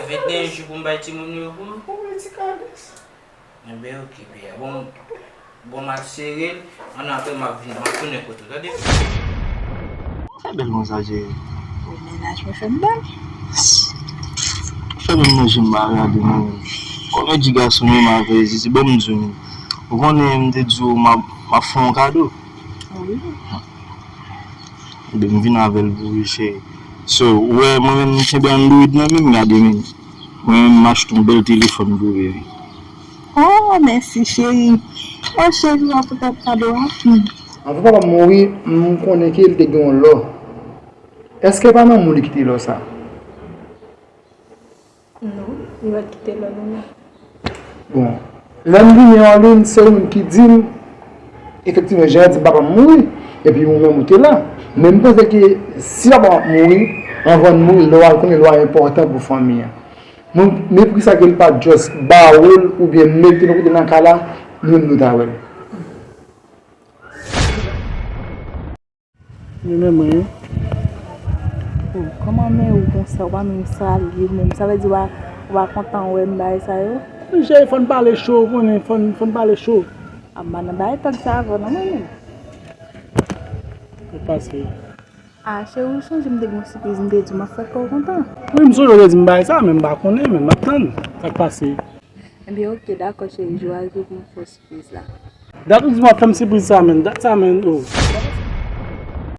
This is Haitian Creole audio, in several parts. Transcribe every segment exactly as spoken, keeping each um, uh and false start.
Venteyen jou pou m bay timoun yo pou ou? Ou vle ti kalis? Enben, oke, pè a. Bon, bon, m al sere l. Ann apre, m ap vin, m ap tounen kote w, tande? Sa bèl konsa, cheri. Wi, mennaj mwen fè m bèl. Fè menm nan je m pa gade mwen menm. Kòmèdi gason menm avè Zizi, bon, m di w menm. Ou konnen, m te di w, m ap, m ap fè w yon kado. Wi. Ebyen, m vin avè l pou ou, cheri. So, ou wè, mwen menm, m kenbe Android nan men m, gade menm. Mwen menm, m achte yon bèl telefòn pou ou, baby. Oh, mèsi, cheri. Oh, cheri, w ap pote kado a? Hmm. Anvan papa m mouri, m konnen ke l te gen yon lò. Èske pa nan moun li kite lò sa? Non, li pa t kite lò nan men. Bon, lè m vini Orlin, se ou menm ki di m, efektivman, jan di m papa m mouri, epi ou menm ou te la. Men m panse ke si papa m ap mouri, anvan l mouri, lò a, l konnen lò a enpòtan pou fanmi an. Mwen, men poukisa ke l pa t just ba w l oubyen mete l yon kote nan kay la, nou menm nou ta wè l? Li renmen mwen wi. Oh, kòman men ou konsa, ou pa menm salye m menm. Sa vle di ou pa, ou pa kontan wè m bagay sa yo? Wi, cheri, fò n pale cho, ou konnen, fò n, fò n pale cho. A, m pa nan bagay tòg sa avè w non, mwen menm. Ou pase. A, cheri, ou sonje m te gen yon sipriz, m te di w m ap fè kè w kontan? Wi, m sonje w te di m bagay sa, men m pa konnen, men m ap tann. Sa k pase? Ebyen, oke, dakò, cheri, jou a rive pou m fè w sipriz la. Dat ou di w ap fè m sipriz sa, menn. Dat sa, menn, oh.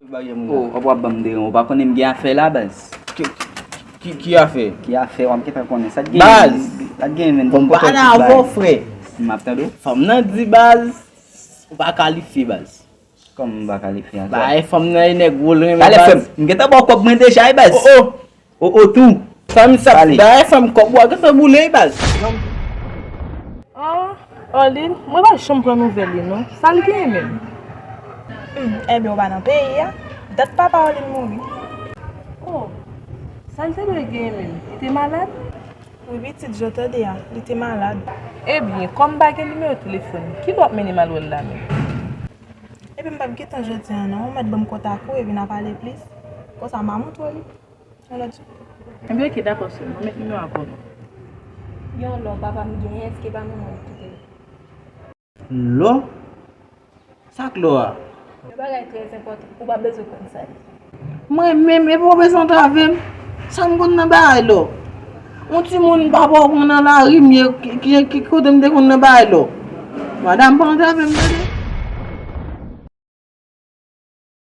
Oh, w ap ban m deran, ou pa konnen m gen afè la, baz. Ki, ki, ki afè? Ki afè, w ap gentan konnen. Sa k gen? Baz! Sa k gen, menn? Bon, m pa nan avè w, frè. M ap tande w. Fanm nan di, baz, ou pa kalifye, baz. Kòman m pa kalifye ankò? Ba, e fanm nan, e nèg wo l renmen, baz. Talè, frè m, m gentan ba w kòb mwen deja, wi, baz. Oh, oh. Oh, oh, tou. Sa m sa di, dayè, fanm kòb ou a gentan boule, baz. Oh, Orlin, mwen pa janm pran nouvèl li, non. Sa l genyen menm? Hmm, ebyen, ou pa nan peyi a. Dat papa Orlin mouri. Oh, sa l te dwe genyen menm? Li te malad? Wi, pitit, jan w tande a, li te malad. Ebyen, kòm m pa gen nimewo telefòn, kilè w ap mennen m al wè l la menm? Ebyen, m p ap gen tan jodi a, non. Ou mèt ban m kontak ou, epi n a pale plis. Konsa, m a montre w li. Yon lòt jou. Ebyen, oke, dakò, sè m. Mwen met nimewo a pou ou. Yon lò papa m genyen, èske pa manman m kite l? Lò? Sa k lò a? Yon bagay trè enpòtan, ou pa bezwen konn sa ye. Mwen menm, epi w bezwen antrave m? Sa m konn nan bagay lò? Yon timoun papa w pran nan lari m ye, ki, ki, ki kote m te konn nan bagay lò? Madanm, pa antrave m, tande?